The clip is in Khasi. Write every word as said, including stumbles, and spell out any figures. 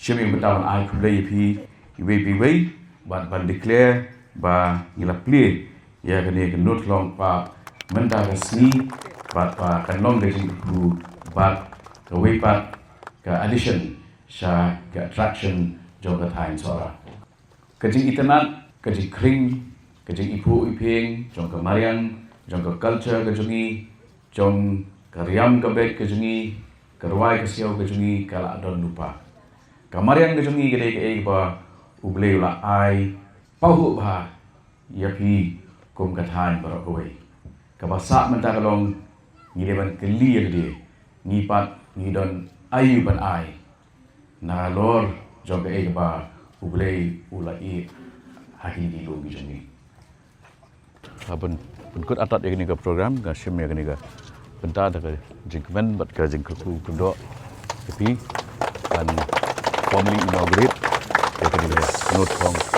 Shim ïa ka bynta ban ai khublei ïa phi iwei pa iwei bad ban declare ba ngi la plie ïa kane ka Notlong Park mynta ka sngi bad ba kan long ka jingkyrkhu bad kawei pat ka addition sha ka attraction jong ka thaiñ Sohra. Ka jingitynnad, ka jingkhring, ka jingiphuh iphieng jong ka mariang, jong ka culture ka jong ngi, jong ka riam ka beit ka jong ngi, ka rwai ka siaw ka jong ngi ka la don lypa. Ka mariang ka jong ngi ka dei kaei kaba U Blei u la ai pahuh bha ïa phi kum ka thaiñ baroh kawei. Kaba sah mynta ka long ngi dei ban kylli ïa lade, ngi pat ngi don aïu ban ai na lor jong kaei kaba U Blei u la ïeh ha kine ki lum ki jong ngi. Ha ban pynkut atat ïa kane ka program, nga shim ïa kane ka bynta da ka jingkmen bad ka jingkyrkhu kyrdoh ïa phi ban formally inaugurate ïa kane ka Notlong